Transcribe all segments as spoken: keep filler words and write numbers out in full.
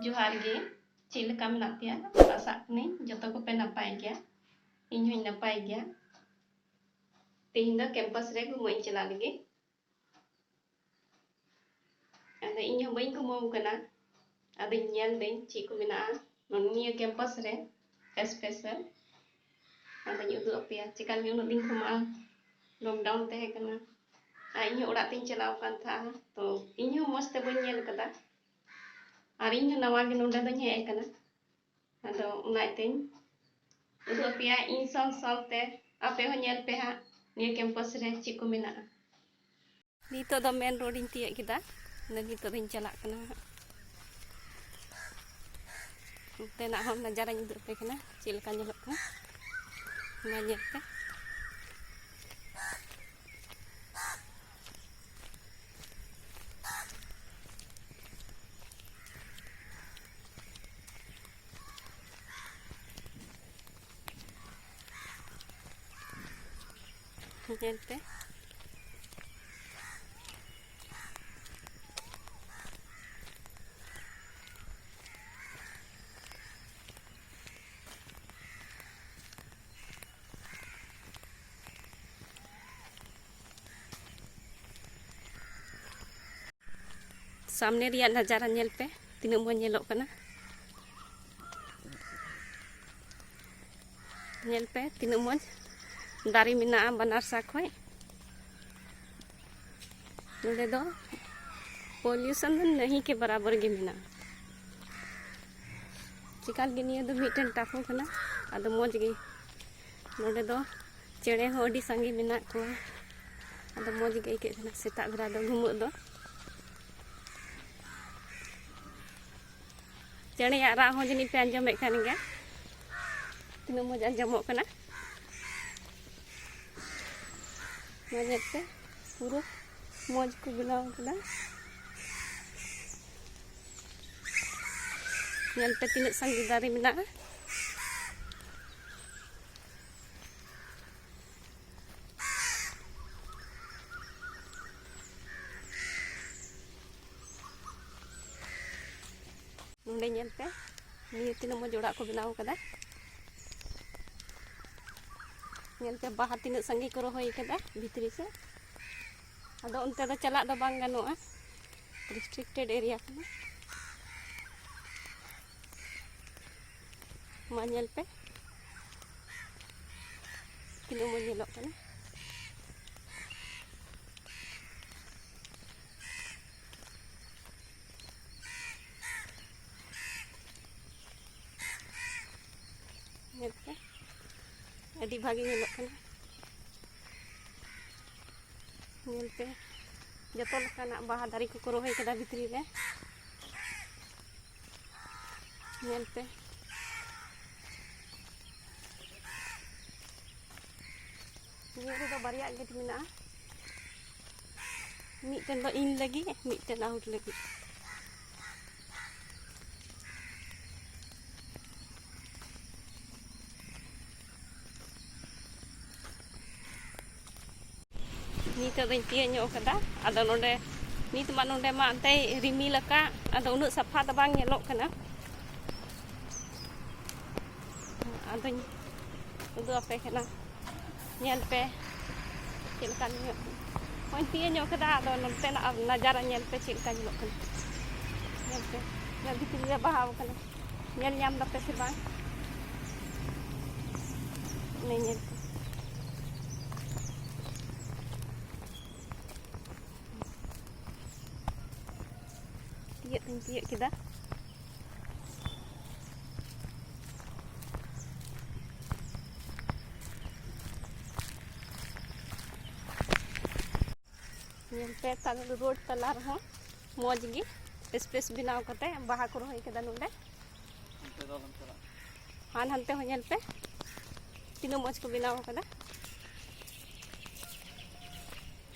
ᱡᱚᱦᱟᱨ ᱜᱮ᱾ ᱪᱮᱫ ᱞᱮᱠᱟ ᱢᱮᱱᱟᱜ ᱯᱮᱭᱟ? ᱟᱥᱟᱜ ᱠᱟᱹᱱᱟᱹᱧ ᱡᱚᱛᱚ ᱠᱚᱯᱮ ᱱᱟᱯᱟᱭ ᱜᱮᱭᱟ᱾ ᱤᱧ ᱦᱚᱸᱧ ᱱᱟᱯᱟᱭ ᱜᱮᱭᱟ᱾ ᱛᱮᱦᱮᱧ ᱫᱚ ᱠᱮᱢᱯᱟᱥ ᱨᱮ ᱜᱷᱩᱢᱟᱹᱜ ᱤᱧ ᱪᱟᱞᱟᱜ ᱞᱟᱹᱜᱤᱫ᱾ ᱟᱫᱚ ᱤᱧ ᱦᱚᱸ ᱵᱟᱹᱧ ᱜᱷᱩᱢᱟᱹᱣ ᱠᱟᱱᱟ᱾ ᱟᱫᱚᱧ ᱧᱮᱞ ᱫᱟᱹᱧ ᱪᱮᱫ ᱠᱚ ᱢᱮᱱᱟᱜᱼᱟ ᱱᱤᱭᱟᱹ ᱠᱮᱢᱯᱟᱥ ᱨᱮ ᱥᱯᱮᱥᱟᱞ᱾ ᱟᱫᱚᱧ ᱩᱫᱩᱜ ᱟᱯᱮᱭᱟ ᱪᱮᱠᱟ ᱞᱟᱹᱜᱤᱫ ᱩᱱᱟᱹᱜ ᱫᱤᱱ ᱜᱷᱩᱢᱟᱜᱼᱟ᱾ ᱞᱚᱠᱰᱟᱣᱩᱱ ᱛᱟᱦᱮᱸ ᱠᱟᱱᱟ ᱟᱨ ᱤᱧ ᱦᱚᱸ ᱚᱲᱟᱜ ᱛᱤᱧ ᱪᱟᱞᱟᱣ ᱟᱠᱟᱱ ᱛᱟᱦᱮᱸᱜᱼᱟ, ᱛᱚ ᱤᱧ ᱦᱚᱸ ᱢᱚᱡᱽ ᱛᱮ ᱵᱟᱹᱧ ᱧᱮᱞ ᱠᱟᱫᱟ᱾ ᱟᱨ ᱤᱧ ᱦᱚᱸ ᱱᱟᱣᱟ ᱜᱮ ᱱᱚᱰᱮ ᱫᱚᱧ ᱦᱮᱡ ᱟᱠᱟᱱᱟ᱾ ᱟᱫᱚ ᱚᱱᱟ ᱤᱭᱟᱹᱛᱮᱧ ᱩᱫᱩᱜ ᱟᱯᱮᱭᱟ ᱤᱧ ᱥᱟᱶ ᱥᱟᱶᱛᱮ ᱟᱯᱮ ᱦᱚᱸ ᱧᱮᱞ ᱯᱮ ᱦᱟᱸᱜ ᱱᱤᱭᱟᱹ ᱠᱮᱢᱯᱟᱥ ᱨᱮ ᱪᱮᱫ ᱠᱚ ᱢᱮᱱᱟᱜᱼᱟ᱾ ᱱᱤᱛᱚᱜ ᱫᱚ ᱢᱮᱱ ᱨᱳᱰ ᱤᱧ ᱛᱤᱭᱳᱜ ᱠᱮᱫᱟ᱾ ᱟᱫᱚ ᱱᱤᱛᱚᱜ ᱫᱚᱧ ᱪᱟᱞᱟᱜ ᱠᱟᱱᱟ ᱦᱟᱸᱜ᱾ ᱚᱱᱛᱮᱱᱟᱜ ᱦᱚᱸ ᱱᱟᱡᱟᱨᱟᱧ ᱩᱫᱩᱜ ᱟᱯᱮ ᱠᱟᱱᱟ, ᱪᱮᱫ ᱞᱮᱠᱟ ᱧᱮᱞᱚᱜ ᱠᱟᱱᱟ᱾ ᱢᱟ ᱧᱮᱞ ᱯᱮ᱾ ᱧᱮᱞ ᱯᱮ᱾ ᱥᱟᱢᱱᱮ ᱨᱮᱭᱟᱜ ᱱᱟᱡᱟᱨᱟ ᱧᱮᱞ ᱯᱮ, ᱛᱤᱱᱟᱹᱜ ᱢᱚᱡᱽ ᱧᱮᱞᱚᱜ ᱠᱟᱱᱟ᱾ ᱧᱮᱞ ᱯᱮ ᱛᱤᱱᱟᱹᱜ ᱢᱚᱡᱽ ᱫᱟᱨᱮ ᱢᱮᱱᱟᱜᱼᱟ ᱵᱟᱱᱟᱨ ᱥᱟ ᱠᱷᱚᱡ᱾ ᱱᱚᱰᱮ ᱫᱚ ᱯᱚᱞᱤᱭᱩᱥᱚᱱ ᱫᱚ ᱱᱟᱹᱦᱤ ᱠᱮ ᱵᱟᱨᱟᱵᱚᱨ ᱜᱮ ᱢᱮᱱᱟᱜᱼᱟ᱾ ᱪᱮᱠᱟ ᱞᱟᱹᱜᱤᱫ ᱱᱤᱭᱟᱹ ᱫᱚ ᱢᱤᱫᱴᱮᱱ ᱴᱟᱯᱩ ᱠᱟᱱᱟ, ᱟᱫᱚ ᱢᱚᱡᱽ ᱜᱮ ᱱᱚᱰᱮ ᱫᱚ ᱪᱮᱬᱮ ᱦᱚᱸ ᱟᱹᱰᱤ ᱥᱟᱸᱜᱮ ᱢᱮᱱᱟᱜ ᱠᱚᱣᱟ᱾ ᱟᱫᱚ ᱢᱚᱡᱽ ᱜᱮ ᱟᱹᱭᱠᱟᱹᱜ ᱠᱟᱱᱟ ᱥᱮᱛᱟᱜ ᱵᱮᱲᱟ ᱫᱚ ᱜᱷᱩᱢᱟᱹᱜ ᱫᱚ᱾ ᱪᱮᱬᱮᱭᱟᱜ ᱨᱟᱜ ᱦᱚᱸ ᱡᱟᱹᱱᱤᱡ ᱯᱮ ᱟᱸᱡᱚᱢᱮᱫ ᱠᱟᱱ ᱜᱮᱭᱟ, ᱛᱤᱱᱟᱹᱜ ᱢᱚᱡᱽ ᱟᱸᱡᱚᱢᱚᱜ ᱠᱟᱱᱟ᱾ ᱱᱚᱣᱟ ᱧᱮᱞ ᱯᱮ, ᱯᱩᱨᱟᱹ ᱢᱚᱡᱽ ᱠᱚ ᱵᱮᱱᱟᱣ ᱠᱟᱫᱟ᱾ ᱧᱮᱞ ᱯᱮ ᱛᱤᱱᱟᱹᱜ ᱥᱟᱸᱜᱮ ᱫᱟᱨᱮ ᱢᱮᱱᱟᱜᱼᱟ᱾ ᱱᱚᱰᱮ ᱧᱮᱞ ᱯᱮ, ᱱᱤᱭᱟᱹ ᱛᱤᱱᱟᱹᱜ ᱢᱚᱡᱽ ᱚᱲᱟᱜ ᱠᱚ ᱵᱮᱱᱟᱣ ᱠᱟᱫᱟ᱾ ᱧᱮᱞ ᱯᱮ, ᱵᱟᱦᱟ ᱛᱤᱱᱟᱹᱜ ᱥᱟᱸᱜᱮ ᱠᱚ ᱨᱚᱦᱚᱭ ᱠᱟᱫᱟ ᱵᱷᱤᱛᱨᱤ ᱥᱮᱫ᱾ ᱟᱫᱚ ᱚᱱᱛᱮ ᱫᱚ ᱪᱟᱞᱟᱜ ᱫᱚ ᱵᱟᱝ ᱜᱟᱱᱚᱜᱼᱟ, restricted area ᱠᱟᱱᱟ᱾ ᱢᱟ ᱧᱮᱞ ᱯᱮ, ᱛᱤᱱᱟᱹᱜ ᱢᱚᱡᱽ ᱧᱮᱞᱚᱜ ᱠᱟᱱᱟ᱾ ᱧᱮᱞ ᱯᱮ, ᱟᱹᱰᱤ ᱵᱷᱟᱜᱮ ᱧᱮᱞᱚᱜ ᱠᱟᱱᱟ᱾ ᱧᱮᱞ ᱯᱮ, ᱡᱚᱛᱚ ᱞᱮᱠᱟᱱᱟᱜ ᱵᱟᱦᱟ ᱫᱟᱨᱮ ᱠᱚᱠᱚ ᱨᱚᱦᱚᱭ ᱠᱟᱫᱟ ᱵᱷᱤᱛᱨᱤ ᱨᱮ᱾ ᱧᱮᱞ ᱯᱮ, ᱱᱤᱭᱟᱹ ᱨᱮᱫᱚ ᱵᱟᱨᱭᱟ ᱜᱮᱴ ᱢᱮᱱᱟᱜᱼᱟ, ᱢᱤᱫᱴᱮᱱ ᱫᱚ in ᱞᱟᱹᱜᱤᱫ, ᱢᱤᱫᱴᱮᱱ out ᱞᱟᱹᱜᱤᱫ᱾ ᱱᱤᱛᱚᱜ ᱫᱚᱧ ᱛᱤᱭᱳᱜ ᱧᱚᱜ ᱠᱟᱫᱟ᱾ ᱟᱫᱚ ᱱᱚᱰᱮ ᱱᱤᱛ ᱢᱟ, ᱱᱚᱰᱮ ᱢᱟ ᱮᱱᱛᱮ ᱨᱤᱢᱤᱞ ᱟᱠᱟᱫ, ᱟᱫᱚ ᱩᱱᱟᱹᱜ ᱥᱟᱯᱷᱟ ᱫᱚ ᱵᱟᱝ ᱧᱮᱞᱚᱜ ᱠᱟᱱᱟ᱾ ᱟᱫᱚᱧ ᱩᱫᱩᱜ ᱟᱯᱮ ᱠᱟᱱᱟ, ᱧᱮᱞ ᱯᱮ ᱪᱮᱫ ᱞᱮᱠᱟ ᱧᱮᱞᱚᱜ ᱠᱟᱱᱟ᱾ ᱱᱚᱜᱼᱚᱭ ᱛᱤᱭᱳᱜ ᱧᱚᱜ ᱠᱟᱫᱟ, ᱟᱫᱚ ᱱᱚᱛᱮᱱᱟᱜ ᱱᱟᱡᱟᱨᱟ ᱧᱮᱞ ᱯᱮ ᱪᱮᱫ ᱞᱮᱠᱟ ᱧᱮᱞᱚᱜ ᱠᱟᱱᱟ᱾ ᱧᱮᱞ ᱯᱮ, ᱚᱱᱟ ᱵᱷᱤᱛᱨᱤ ᱨᱮ ᱵᱟᱦᱟ ᱟᱠᱟᱱᱟ, ᱧᱮᱞ ᱧᱟᱢ ᱫᱟᱯᱮ ᱥᱮ ᱵᱟᱝ? ᱚᱱᱮ ᱧᱮᱞ ᱯᱮ᱾ ᱛᱤᱭᱟᱹᱜ ᱛᱤᱧ ᱛᱤᱭᱟᱹᱜ ᱠᱮᱫᱟ᱾ ᱧᱮᱞ ᱯᱮ, ᱛᱟᱦᱞᱮ ᱨᱳᱰ ᱛᱟᱞᱟ ᱨᱮᱦᱚᱸ ᱢᱚᱡᱽ ᱜᱮ space ᱵᱮᱱᱟᱣ ᱠᱟᱛᱮ ᱵᱟᱦᱟ ᱠᱚ ᱨᱚᱦᱚᱭ ᱠᱟᱫᱟ ᱱᱚᱰᱮ᱾ ᱟᱨ ᱦᱟᱱᱛᱮ ᱦᱚᱸ ᱧᱮᱞ ᱯᱮ, ᱛᱤᱱᱟᱹᱜ ᱢᱚᱡᱽ ᱠᱚ ᱵᱮᱱᱟᱣ ᱠᱟᱫᱟ᱾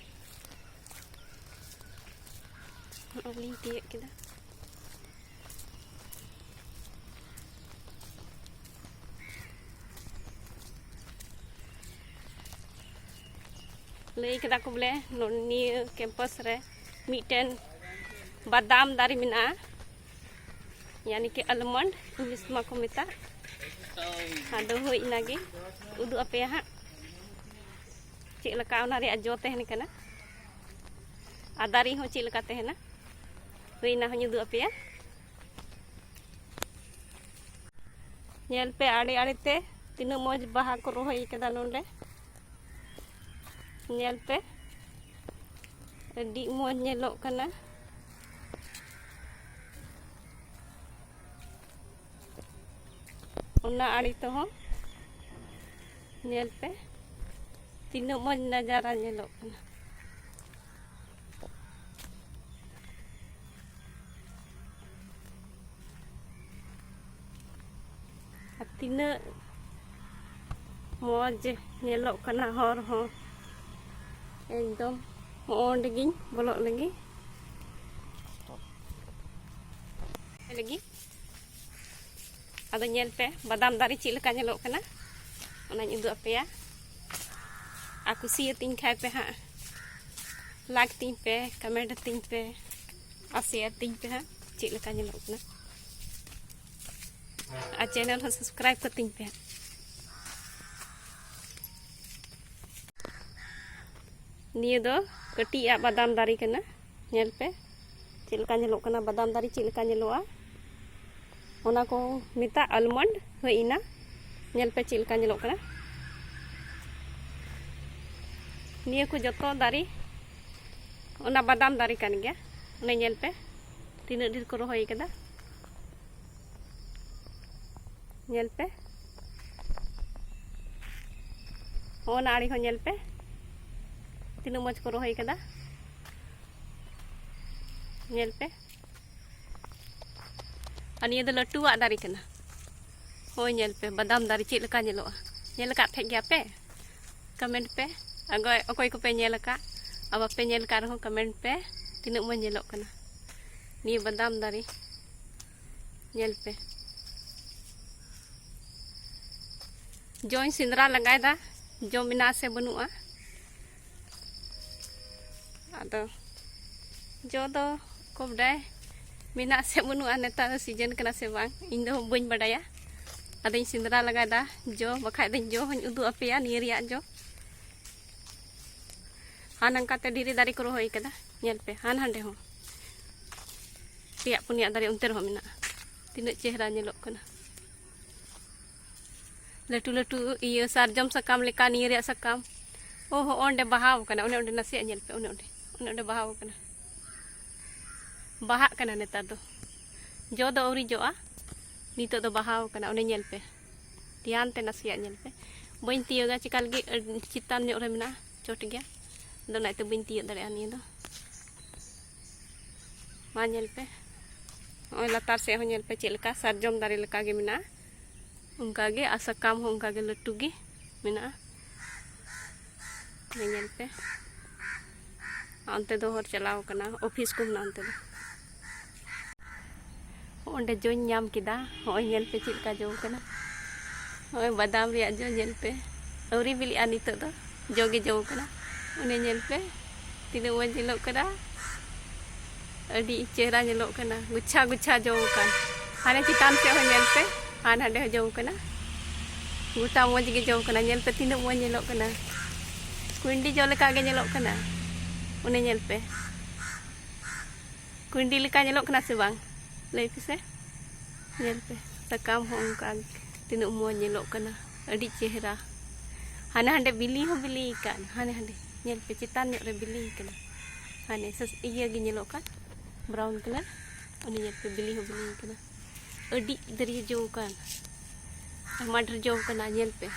ᱱᱚᱜᱼᱚᱭ ᱞᱤᱧ ᱛᱤᱭᱳᱜ ᱠᱮᱫᱟ᱾ ᱞᱟᱹᱭ ᱠᱮᱫᱟ ᱠᱚ ᱵᱚᱞᱮ ᱱᱚ-, ᱱᱤᱭᱟᱹ campus ᱨᱮ ᱢᱤᱫᱴᱮᱱ ᱵᱟᱫᱟᱢ ᱫᱟᱨᱮ ᱢᱮᱱᱟᱜᱼᱟ᱾ ᱭᱟᱱᱤ ᱠᱤ ᱟᱞᱢᱚᱱᱰ ᱤᱝᱞᱤᱥ ᱢᱟᱠᱚ ᱢᱮᱛᱟᱜ᱾ ᱟᱫᱚ ᱦᱩᱭ ᱮᱱᱟ ᱜᱮ, ᱩᱫᱩᱜ ᱟᱯᱮᱭᱟ ᱦᱟᱸᱜ ᱪᱮᱫ ᱞᱮᱠᱟ ᱚᱱᱟ ᱨᱮᱭᱟᱜ ᱡᱚ ᱛᱟᱦᱮᱱ ᱠᱟᱱᱟ᱾ ᱟᱨ ᱫᱟᱨᱮ ᱦᱚᱸ ᱪᱮᱫ ᱞᱮᱠᱟ ᱛᱟᱦᱮᱱᱟ, ᱦᱩᱭ ᱮᱱᱟ ᱦᱚᱸᱧ ᱩᱫᱩᱜ ᱟᱯᱮᱭᱟ᱾ ᱧᱮᱞ ᱯᱮ ᱟᱲᱮ ᱟᱲᱮ ᱛᱮ ᱛᱤᱱᱟᱹᱜ ᱢᱚᱡᱽ ᱵᱟᱦᱟ ᱠᱚ ᱨᱚᱦᱚᱭ ᱠᱟᱫᱟ ᱱᱚᱰᱮ᱾ ᱧᱮᱞ ᱯᱮ, ᱟᱹᱰᱤ ᱢᱚᱡᱽ ᱧᱮᱞᱚᱜ ᱠᱟᱱᱟ᱾ ᱚᱱᱟ ᱟᱲᱮ ᱛᱮᱦᱚᱸ ᱧᱮᱞ ᱯᱮ, ᱛᱤᱱᱟᱹᱜ ᱢᱚᱡᱽ ᱱᱟᱡᱟᱨᱟ ᱧᱮᱞᱚᱜ ᱠᱟᱱᱟ᱾ ᱟᱨ ᱛᱤᱱᱟᱹᱜ ᱢᱚᱡᱽ ᱧᱮᱞᱚᱜ ᱠᱟᱱᱟ ᱦᱚᱨ ᱦᱚᱸ᱾ ᱮᱠᱫᱚᱢ ᱚᱸᱰᱮ ᱜᱤᱧ ᱵᱚᱞᱚᱜ ᱞᱟᱹᱜᱤᱫ᱾ ᱞᱟᱹᱜᱤᱫ᱾ ᱟᱫᱚ ᱧᱮᱞ ᱯᱮ ᱵᱟᱫᱟᱢ ᱫᱟᱨᱮ ᱪᱮᱫ ᱞᱮᱠᱟ ᱧᱮᱞᱚᱜ ᱠᱟᱱᱟ, ᱚᱱᱟᱧ ᱩᱫᱩᱜ ᱟᱯᱮᱭᱟ᱾ ᱟᱨ ᱠᱩᱥᱤᱭᱟᱛᱤᱧ ᱠᱷᱟᱡ ᱯᱮ ᱦᱟᱸᱜ, ᱞᱟᱭᱤᱠ ᱛᱤᱧ ᱯᱮ, ᱠᱚᱢᱮᱱᱴ ᱛᱤᱧ ᱯᱮ, ᱟᱨ ᱥᱮᱭᱟᱨ ᱛᱤᱧ ᱯᱮ ᱦᱟᱸᱜ ᱪᱮᱫ ᱞᱮᱠᱟ ᱧᱮᱞᱚᱜ ᱠᱟᱱᱟ᱾ ᱟᱨ ᱪᱮᱱᱮᱞ ᱦᱚᱸ ᱥᱟᱵᱥᱠᱨᱟᱭᱤᱵ ᱠᱟᱹᱛᱤᱧ ᱯᱮ ᱦᱟᱸᱜ᱾ ᱱᱤᱭᱟᱹ ᱫᱚ ᱠᱟᱹᱴᱤᱡ ᱟᱜ ᱵᱟᱫᱟᱢ ᱫᱟᱨᱮ ᱠᱟᱱᱟ᱾ ᱧᱮᱞ ᱯᱮ ᱪᱮᱫ ᱞᱮᱠᱟ ᱧᱮᱞᱚᱜ ᱠᱟᱱᱟ, ᱵᱟᱫᱟᱢ ᱫᱟᱨᱮ ᱪᱮᱫ ᱞᱮᱠᱟ ᱧᱮᱞᱚᱜᱼᱟ, ᱚᱱᱟ ᱠᱚ ᱢᱮᱛᱟᱜ ᱟᱞᱢᱚᱱᱰ᱾ ᱦᱩᱭ ᱮᱱᱟ, ᱧᱮᱞ ᱯᱮ ᱪᱮᱫ ᱞᱮᱠᱟ ᱧᱮᱞᱚᱜ ᱠᱟᱱᱟ᱾ ᱱᱤᱭᱟᱹ ᱠᱚ ᱡᱚᱛᱚ ᱫᱟᱨᱮ ᱚᱱᱟ ᱵᱟᱫᱟᱢ ᱫᱟᱨᱮ ᱠᱟᱱ ᱜᱮᱭᱟ᱾ ᱚᱱᱮ ᱧᱮᱞ ᱯᱮ ᱛᱤᱱᱟᱹᱜ ᱰᱷᱮᱨ ᱠᱚ ᱨᱚᱦᱚᱭ ᱠᱟᱫᱟ᱾ ᱧᱮᱞ ᱯᱮ, ᱦᱚᱸᱜᱼᱚ ᱱᱟ ᱟᱲᱮ ᱦᱚᱸ ᱧᱮᱞ ᱯᱮ, ᱛᱤᱱᱟᱹᱜ ᱢᱚᱡᱽ ᱠᱚ ᱨᱚᱦᱚᱭ ᱠᱟᱫᱟ᱾ ᱧᱮᱞ ᱯᱮ, ᱟᱨ ᱱᱤᱭᱟᱹ ᱫᱚ ᱞᱟᱹᱴᱩᱣᱟᱜ ᱫᱟᱨᱮ ᱠᱟᱱᱟ᱾ ᱦᱳᱭ, ᱧᱮᱞ ᱯᱮ, ᱵᱟᱫᱟᱢ ᱫᱟᱨᱮ ᱪᱮᱫ ᱞᱮᱠᱟ ᱧᱮᱞᱚᱜᱼᱟ᱾ ᱧᱮᱞ ᱟᱠᱟᱫ ᱛᱟᱦᱮᱸᱫ ᱜᱮᱭᱟ ᱯᱮ? ᱠᱚᱢᱮᱱᱴ ᱯᱮ, ᱚᱠᱚᱭ, ᱚᱠᱚᱭ ᱠᱚᱯᱮ ᱧᱮᱞ ᱟᱠᱟᱫ᱾ ᱟᱨ ᱵᱟᱯᱮ ᱧᱮᱞ ᱟᱠᱟᱫ ᱨᱮᱦᱚᱸ ᱠᱚᱢᱮᱱᱴ ᱯᱮ, ᱛᱤᱱᱟᱹᱜ ᱢᱚᱡᱽ ᱧᱮᱞᱚᱜ ᱠᱟᱱᱟ ᱱᱤᱭᱟᱹ ᱵᱟᱫᱟᱢ ᱫᱟᱨᱮ᱾ ᱧᱮᱞ ᱯᱮ, ᱡᱚᱧ ᱥᱮᱸᱫᱽᱨᱟ ᱞᱟᱜᱟᱭᱮᱫᱟ, ᱡᱚ ᱢᱮᱱᱟᱜᱼᱟ ᱥᱮ ᱵᱟᱹᱱᱩᱜᱼᱟ᱾ ᱟᱫᱚ ᱡᱚ ᱫᱚ ᱠᱚ ᱵᱟᱰᱟᱭ, ᱢᱮᱱᱟᱜ ᱥᱮ ᱵᱟᱹᱱᱩᱜᱼᱟ, ᱱᱮᱛᱟᱨ ᱫᱚ ᱥᱤᱡᱮᱱ ᱠᱟᱱᱟ ᱥᱮ ᱵᱟᱝ, ᱤᱧ ᱫᱚ ᱵᱟᱹᱧ ᱵᱟᱰᱟᱭᱟ᱾ ᱟᱫᱚᱧ ᱥᱮᱸᱫᱽᱨᱟ ᱞᱟᱜᱟᱭᱮᱫᱟ ᱡᱚ, ᱵᱟᱠᱷᱟᱡ ᱫᱚᱧ ᱡᱚ ᱦᱚᱧ ᱩᱫᱩᱜ ᱟᱯᱮᱭᱟ ᱱᱤᱭᱟᱹ ᱨᱮᱭᱟᱜ ᱡᱚ᱾ ᱦᱟᱱ ᱦᱟᱝᱠᱟᱛᱮ ᱰᱷᱮᱨᱮ ᱫᱟᱨᱮ ᱠᱚ ᱨᱚᱦᱚᱭ ᱠᱟᱫᱟ, ᱧᱮᱞ ᱯᱮ, ᱦᱟᱱ ᱦᱟᱸᱰᱮ ᱦᱚᱸ ᱯᱮᱭᱟ ᱯᱩᱱᱭᱟ ᱫᱟᱨᱮ ᱚᱱᱛᱮ ᱨᱮᱦᱚᱸ ᱢᱮᱱᱟᱜᱼᱟ᱾ ᱛᱤᱱᱟᱹᱜ ᱪᱮᱦᱨᱟ ᱧᱮᱞᱚᱜ ᱠᱟᱱᱟ᱾ ᱞᱟᱹᱴᱩ ᱞᱟᱹᱴᱩ ᱤᱭᱟᱹ ᱥᱟᱨᱡᱚᱢ ᱥᱟᱠᱟᱢ ᱞᱮᱠᱟ ᱱᱤᱭᱟᱹ ᱨᱮᱭᱟᱜ ᱥᱟᱠᱟᱢ᱾ ᱚ ᱦᱚᱸ, ᱚᱸᱰᱮ ᱵᱟᱦᱟᱣ ᱠᱟᱱᱟ, ᱚᱱᱮ ᱚᱸᱰᱮ ᱱᱟᱥᱮᱭᱟᱜ ᱧᱮᱞ ᱯᱮ, ᱚᱱᱮ ᱚᱸᱰᱮ, ᱚᱱᱮ ᱚᱸᱰᱮ ᱵᱟᱦᱟᱣ ᱠᱟᱱᱟ᱾ ᱵᱟᱦᱟᱜ ᱠᱟᱱᱟ ᱱᱮᱛᱟᱨ ᱫᱚ, ᱡᱚ ᱫᱚ ᱟᱹᱣᱨᱤ ᱡᱚᱜᱼᱟ, ᱱᱤᱛᱚᱜ ᱫᱚ ᱵᱟᱦᱟᱣ ᱠᱟᱱᱟ᱾ ᱚᱱᱮ ᱧᱮᱞ ᱯᱮ, ᱫᱷᱮᱭᱟᱱ ᱛᱮ ᱱᱟᱥᱮᱭᱟᱜ ᱧᱮᱞ ᱯᱮ, ᱵᱟᱹᱧ ᱛᱤᱭᱳᱜᱟ, ᱪᱮᱠᱟ ᱞᱟᱹᱜᱤᱫ ᱟᱹᱰᱤ ᱪᱮᱛᱟᱱ ᱧᱚᱜ ᱨᱮ ᱢᱮᱱᱟᱜᱼᱟ, ᱪᱚᱴ ᱜᱮᱭᱟ, ᱟᱫᱚ ᱚᱱᱟᱛᱮ ᱵᱟᱹᱧ ᱛᱤᱭᱳᱜ ᱫᱟᱲᱮᱭᱟᱜᱼᱟ ᱱᱤᱭᱟᱹ ᱫᱚ᱾ ᱢᱟ ᱧᱮᱞ ᱯᱮ, ᱱᱚᱜᱼᱚᱭ ᱞᱟᱛᱟᱨ ᱥᱮᱫ ᱦᱚᱸ ᱧᱮᱞ ᱯᱮ, ᱪᱮᱫ ᱞᱮᱠᱟ ᱥᱟᱨᱡᱚᱢ ᱫᱟᱨᱮ ᱞᱮᱠᱟ ᱜᱮ ᱢᱮᱱᱟᱜᱼᱟ, ᱚᱱᱠᱟ ᱜᱮ, ᱟᱨ ᱥᱟᱠᱟᱢ ᱦᱚᱸ ᱚᱱᱠᱟ ᱜᱮ ᱞᱟᱹᱴᱩ ᱜᱮ ᱢᱮᱱᱟᱜᱼᱟ᱾ ᱧᱮᱞ ᱯᱮ, ᱚᱱᱛᱮ ᱫᱚ ᱦᱚᱨ ᱪᱟᱞᱟᱣ ᱠᱟᱱᱟ, ᱚᱯᱷᱤᱥ ᱠᱚ ᱢᱮᱱᱟᱜᱼᱟ ᱚᱱᱛᱮ ᱫᱚ᱾ ᱚᱸᱰᱮ ᱡᱚᱧ ᱧᱟᱢ ᱠᱮᱫᱟ᱾ ᱦᱚᱸᱜᱼᱚᱭ ᱧᱮᱞ ᱯᱮ ᱪᱮᱫ ᱞᱮᱠᱟ ᱡᱚ ᱠᱟᱱᱟ᱾ ᱦᱚᱸᱜᱼᱚᱭ ᱵᱟᱫᱟᱢ ᱨᱮᱭᱟᱜ ᱡᱚ ᱧᱮᱞ ᱯᱮ, ᱟᱹᱣᱨᱤ ᱵᱤᱞᱤᱜᱼᱟ, ᱱᱤᱛᱚᱜ ᱫᱚ ᱡᱚ ᱜᱮ ᱡᱚ ᱠᱟᱱᱟ᱾ ᱚᱱᱮ ᱧᱮᱞ ᱯᱮ ᱛᱤᱱᱟᱹᱜ ᱢᱚᱡᱽ ᱧᱮᱞᱚᱜ ᱠᱟᱱᱟ, ᱟᱹᱰᱤ ᱪᱮᱦᱨᱟ ᱧᱮᱞᱚᱜ ᱠᱟᱱᱟ, ᱜᱩᱪᱷᱟ ᱜᱩᱪᱷᱟ ᱡᱚ ᱠᱟᱱ᱾ ᱦᱟᱱᱮ ᱪᱮᱛᱟᱱ ᱥᱮᱫ ᱦᱚᱸ ᱧᱮᱞ ᱯᱮ, ᱦᱟᱱ ᱦᱟᱸᱰᱮ ᱦᱚᱸ ᱡᱚ ᱠᱟᱱᱟ᱾ ᱜᱚᱴᱟ ᱢᱚᱡᱽ ᱜᱮ ᱡᱚ ᱠᱟᱱᱟ, ᱧᱮᱞ ᱯᱮ ᱛᱤᱱᱟᱹᱜ ᱢᱚᱡᱽ ᱧᱮᱞᱚᱜ ᱠᱟᱱᱟ, ᱠᱩᱸᱭᱰᱤ ᱡᱚ ᱞᱮᱠᱟ ᱜᱮ ᱧᱮᱞᱚᱜ ᱠᱟᱱᱟ᱾ ᱚᱱᱮ ᱧᱮᱞ ᱯᱮ, ᱠᱩᱸᱭᱰᱤ ᱞᱮᱠᱟ ᱧᱮᱞᱚᱜ ᱠᱟᱱᱟ ᱥᱮ ᱵᱟᱝ? ᱞᱟᱹᱭ ᱯᱮᱥᱮ᱾ ᱧᱮᱞ ᱯᱮ, ᱥᱟᱠᱟᱢ ᱦᱚᱸ ᱚᱱᱠᱟ ᱜᱮ, ᱛᱤᱱᱟᱹᱜ ᱢᱚᱡᱽ ᱧᱮᱞᱚᱜ ᱠᱟᱱᱟ, ᱟᱹᱰᱤ ᱪᱮᱦᱨᱟ᱾ ᱦᱟᱱᱮ ᱦᱟᱸᱰᱮ ᱵᱤᱞᱤ ᱦᱚᱸ ᱵᱤᱞᱤ ᱟᱠᱟᱱ, ᱦᱟᱱᱮ ᱦᱟᱸᱰᱮ ᱧᱮᱞ ᱯᱮ, ᱪᱮᱛᱟᱱ ᱧᱚᱜ ᱨᱮ ᱵᱤᱞᱤ ᱟᱠᱟᱱᱟ᱾ ᱦᱟᱱᱮ ᱥᱟᱥ-, ᱤᱭᱟᱹ ᱜᱮ ᱧᱮᱞᱚᱜ ᱠᱟᱱ, ᱵᱨᱟᱣᱩᱱ ᱠᱟᱞᱟᱨ᱾ ᱚᱱᱮ ᱧᱮᱞ ᱯᱮ, ᱵᱤᱞᱤ ᱦᱚᱸ ᱵᱤᱞᱤ ᱟᱠᱟᱱᱟ, ᱟᱹᱰᱤ ᱫᱟᱹᱨᱭᱟᱹ ᱡᱚ ᱟᱠᱟᱱ, ᱟᱭᱢᱟ ᱰᱷᱮᱨ ᱡᱚ ᱟᱠᱟᱱᱟ᱾ ᱧᱮᱞ ᱯᱮ,